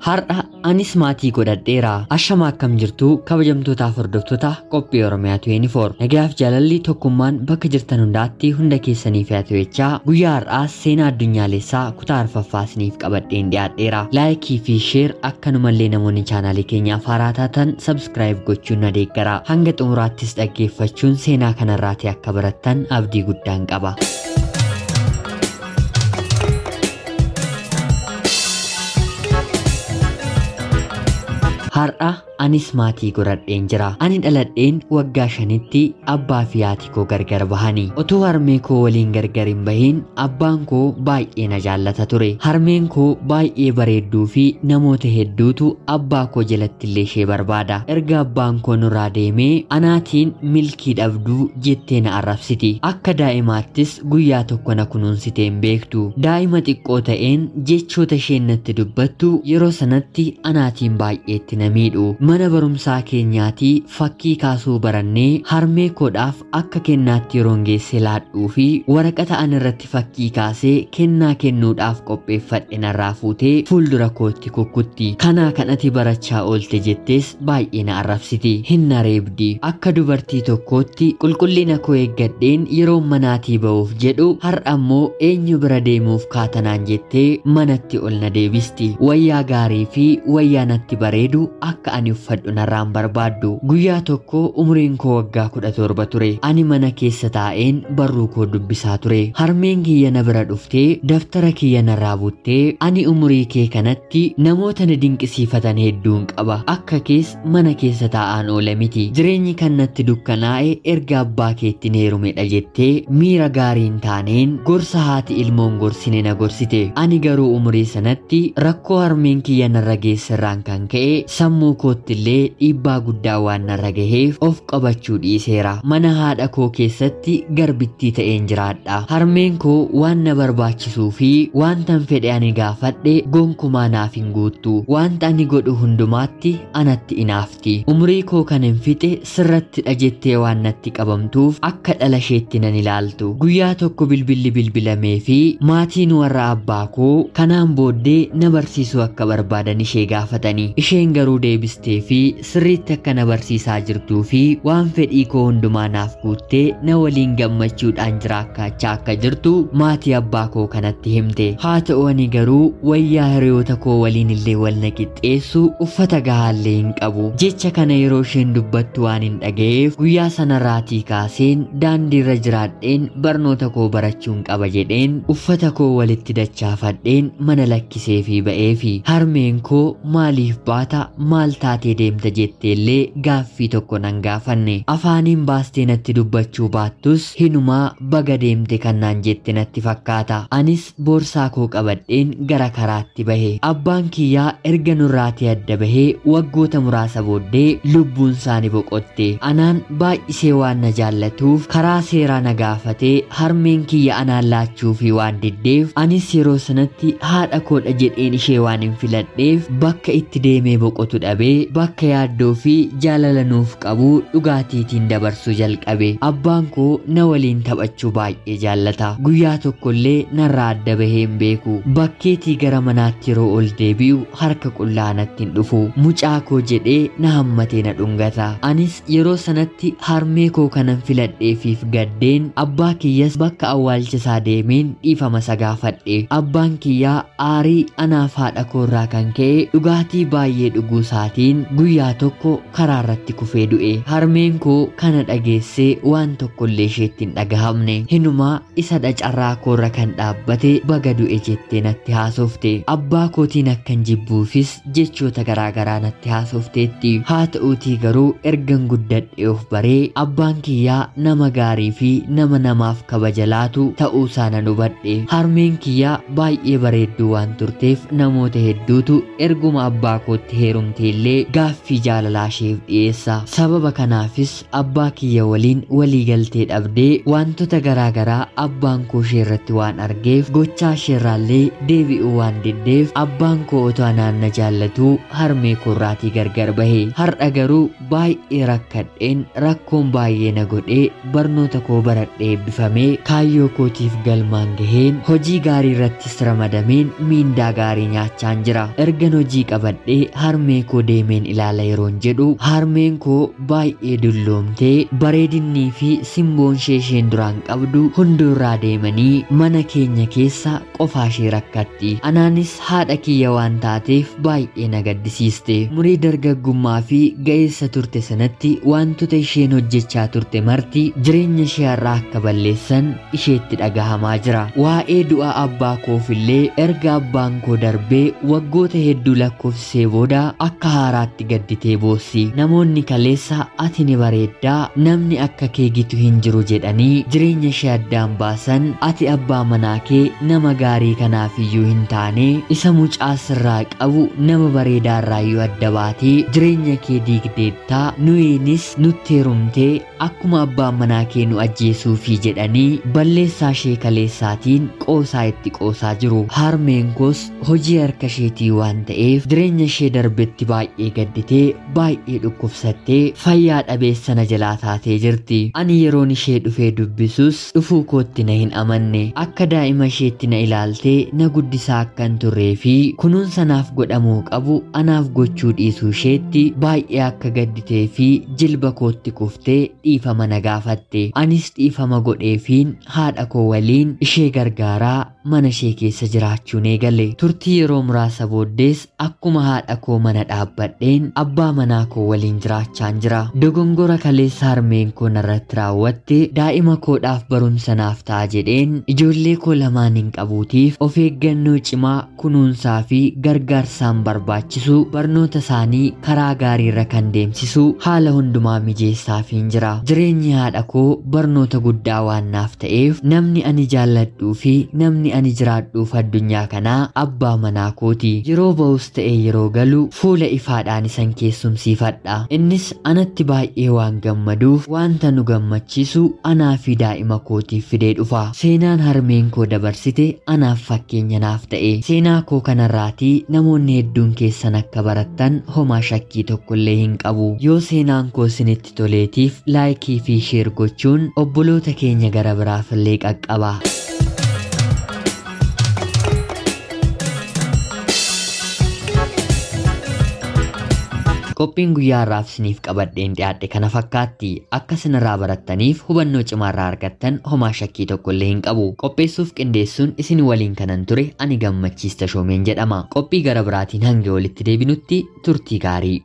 Har'a anis maatii godhadheera. Ashama akkam jirtu kabajamtootaaf hordoftoota qophii Oromiyaa 24. Nagayaaf jaalalli tokkummaan bakka jirtan hundaatti hunda keessaniif haa ta'u jechaa guyyaa har'aas seenaa addunyaalessaa kutaa arfaffaa isiniif qabadheen dhiyaadheera. Laayikii fi sheer akkanumallee namoonni chaanaalii keenyaaf haaraa taatan sabskiraayib gochuun na deeggara. Hanga xumuraattis dhaggeeffachuun seenaa kanarraatii akka barattan abdii guddaan qaba. Har'a anis maatii godhadheen jira. Ani dhaladheen waggaa 5tti abbaa fi haati koo gargar bahanii. Otoo harmee koo waliin gargar hin bahin abbaan koo baay'ee na jaallata ture. Harmeen koo baay'ee bareedduu fi namoota hedduutu abbaa koo jalatti illee ishee barbaada. Erga abbaan koo nurraa deemee anaatiin milkii dhabduu jettee na arrabsiti. Akka daa'imaattis guyyaa tokko na kunuunsitee hin beektu. Daa'ima xiqqoo ta'een jechoota isheen natti dubbattu yeroo sanatti anaatiin baay'eetti na miidhu. Mana barumsaa keenyaatii fakkii kaasuu barannee harmee koodhaaf akka kennaatti yeroon geesse laadhuu fi waraqata an irratti fakkii kaasee kennaa kennuudhaaf qopheeffadhe narraa fuutee fuuldura kootti kukkutti. Kanaa kan ati barachaa oolte jettees baay'ee na arrabsiti. Hin na reebdi. Akka dubartii tokkootti qulqullina koo eeggadheen yeroo manaatii ba'uuf jedhu har'a ammoo eenyu bira deemuuf kaatanaan jettee manatti ol na deebisti. Wayyaa gaarii fi wayyaa natti bareedu akka ani uffadhu narraan barbaaddu. Guyyaa tokko umriin koo waggaa 17 ture. Ani mana keessa taa'een barruu koo dubbisaa ture. Harmeen kiyya na bira dhuftee daftara kiyya narraa buttee ani umurii kee kanatti namoota na dinqisiifatan hedduun qaba. Akka kees mana keessa taa'aan oola miti. Jireenyi kan natti dukkanaa'e erga abbaa keetti heerumedha jettee miira gaariin taaneen gorsa haati ilmoon gorsine na gorsite. Ani garuu umurii sanatti rakkoo harmeen kiyya narra geessirraan kan ka'e sammuu kootti illee dhiibbaa guddaa waan narra gaheef of qabachuu dhiiseera. Mana haadha koo keessatti garbittii ta'een jiraadha. Harmeen koo waan na barbaachisuu fi waantan fedhe ani gaafadhe gonkumaa naaf hin guuttu. Wanta ani godhu hundumaatti anatti inaafti. Umurii koo kan hin fixe sirrattidha jettee waan natti qabamtuuf akka dhala isheetti nan ilaaltu. Guyyaa tokko bilbilli bilbilamee fi maatiin warra abbaa koo kanaan booddee na barsiisuu akka barbaadan ishee gaafatanii. Isheen garuu deebistee fi sirriitti akka na barsiisaa jirtuu fi waan fedhii koo hundumaa naaf guuttee na waliin gammachuudhaan jiraachaa akka jirtu maatii abbaa koo kanatti himte. Haa ta'u ani garuu wayyaa hiriyoota koo waliin illee wal na qixxeessu uffata gahaallee hin qabu. Jecha kana yeroo isheen dubbattu waan hin dhaga'eef guyyaa sanarraatii kaaseen daandiirra jiraadheen barnoota koo barachuun qaba jedheen uffata koo walitti dachaafadheen mana lakkisee fi ba'eefi. Harmeen koo maaliif baata maal taatee deemta jetteellee gaaffii tokko nan gaafanne. Afaaniin baastee natti dubbachuu baattus hinumaa baga deemte kan naan jette natti fakkaata. Anis boorsaa koo qabadheen gara karaatti bahe. Abbaan kiyyaa erga nurraatii adda bahee waggoota muraasa booddee lubbuun isaanii boqotte. Anaan baay'isee waan na jaallatuuf karaa seeraa na gaafatee harmeen kiyya anaan laachuufii waan diddeef anis yeroo sanatti haadha koodha jedheen ishee waan hin filadheef bakka itti deemee boqotu dhabee bakka yaaddoo fi jaalala nuuf qabu dhugaatiitiin dabarsuu jalqabe. Abbaan koo na waliin taphachuu baay'ee jaallata. Guyyaa tokkollee narraa adda bahee hin beeku. Bakkeetii gara manaatti yeroo ol deebi'u harka qullaa natti hin dhufu. Mucaa koo jedhee na hammatee na dhungata. Anis yeroo sanatti harmee koo kanan filadheefiif gaddeen abbaa kiyyas bakka awwaalcha isaa deemeen dhiifama isa gaafadhe. Abbaan kiyyaa aarii anaaf haadha koorraa kan ka'e dhugaatii baay'ee dhuguu isaatiin guyyaa tokko karaa irratti kufee du'e. Harmeen koo kana dhageessee waan tokkollee isheetti hin dhagahamne. Hinumaa isa dhacarraa koorra kan dhaabbate baga du'e jettee natti haasofte. Abbaa kootiin akkan jibbuufis jechoota garaagaraa natti haasofteetti. Haa ta'uutii garuu ergan guddadhee of baree abbaan kiyyaa nama gaarii fi nama namaaf kabaja laatu ta'uusaa nan hubadhe. Harmeen kiyyaa baay'ee bareedduu waan turteef namoota hedduutu erguma abbaa kootti heerumte illee gaaffii jaalalaa isheef dhiyeessa. Sababa kanaafis abbaa kiyya waliin walii galtee dhabdee wantoota garaagaraa abbaan koo ishee irratti waan argeef gochaa isheerraallee deebi'uu waan diddeef abbaan koo otoo anaan na jaallatuu harmee koorraatii gargar bahe. Har'a garuu baay'ee rakkadheen rakkoon baay'ee na godhee barnoota koo baradhee eebbifamee kaayyoo kootiif galmaan gaheen hojii gaarii irrattis ramadameen miindaa gaarii nyaachaan jira. Ergan hojii qabadhee harmee koo deemeen ilaala yeroon jedhu harmeen koo baay'ee dulloomtee bareedinnii fi simboon ishee isheen duraan qabdu hunduurraa deemanii mana keenya keessa qofaa ishee rakkatti. Anaanis haadha kiyya waan taateef baay'ee na gaddisiiste. Umurii dargaggummaa fi ga'eessa turte sanatti wantoota isheen hojjechaa turte marti jireenya ishee har'aa akka balleessan isheetti dhagahamaa jira. Waa'ee du'a abbaa koofillee erga abbaan koo darbee waggoota hedduu lakkoofsisee booda akka haaraatti gadditee boossi. Namoonni kaleessa ati ni bareeddaa, namni akka kee gitu hin jiru jedhanii jireenya ishee addaan baasan, ati abbaa manaa kee nama gaarii kanaafiyyuu hin taane, isa mucaa sirraa qabu nama bareedaarraayyuu adda baatee jireenya kee diigdeettaa, nuyiinis nutti heerumtee akkuma abbaan manaa kee nu ajjeesuufi jedhanii balleessaa ishee kaleessaatiin qoosaa itti qoosaa jiru. Harmeen koos hojii harka isheetii waan ta'eef jireenya ishee darbetti baay'ee gadditee baay'ee dhukkubsattee fayyaa dhabeessa na jalaa taatee jirti. Ani yeroon ishee dhufee dubbisus dhufuu kootti na hin amanne. Akka daa'ima isheetti na ilaaltee na guddisaa akka hin turree fi kunuunsa naaf godhamuu qabu anaaf gochuu dhiisuu isheetti baay'ee akka gadditee fi jilba kootti kuftee dhiifama na gaafatte. Anis dhiifama godheefiin haadha koo waliin ishee gargaaraa mana ishee keessa jiraachuun eegale. Turtii yeroo muraasa booddees akkuma haadha koo mana dhaabbadheen abbaa manaa koo waliin jiraachaan jira. Dogongora kaleessa harmeen koo narratti raawwatte daa'ima koodhaaf barumsa naaf ta'a jedheen ijoollee koo lamaan hin qabuutiif of eeggannoo cimaa kunuunsaa fi gargaarsaan barbaachisu barnoota isaanii karaa gaariirra kan deemsisu haala hundumaa mijeessaafiin jira. Jireenyi haadha koo barnoota guddaa waan naaf ta'eef namni ani jaalladhuu fi namni ani jiraadhuuf addunyaa kanaa abbaa manaa kooti. Yeroo ba'us ta'e yeroo galu fuula ifaadhaan isan keessumsiifadha. Innis anatti baay'ee waan gammaduuf wanta nu gammachiisu anaa fi daa'ima kootiif fidee dhufa. Seenaan harmeen koo dabarsite anaaf fakkeenya naaf ta'e. Seenaa koo kanarraatii namoonni hedduun keessan akka barattan homaa shakkii tokkollee hin qabu. Yoo seenaan koo isinitti toleetiif laayikii fi sheer gochuun obboloota keenya gara biraafillee qaqqaba. Qophiin guyyaa har'aaf isiniif qabadheen dhiyaadhe kana fakkaatti. Akka isinirraa barattaniif hubannoo cimaarraa argattan homaa shakkii tokkollee hin qabu. Qopheessuuf qindeessuun isin waliin kanan ture ani Gammachiis Tashoomeen jedhama. Qophii gara biraatiin hanga walitti deebinutti turtii gaarii.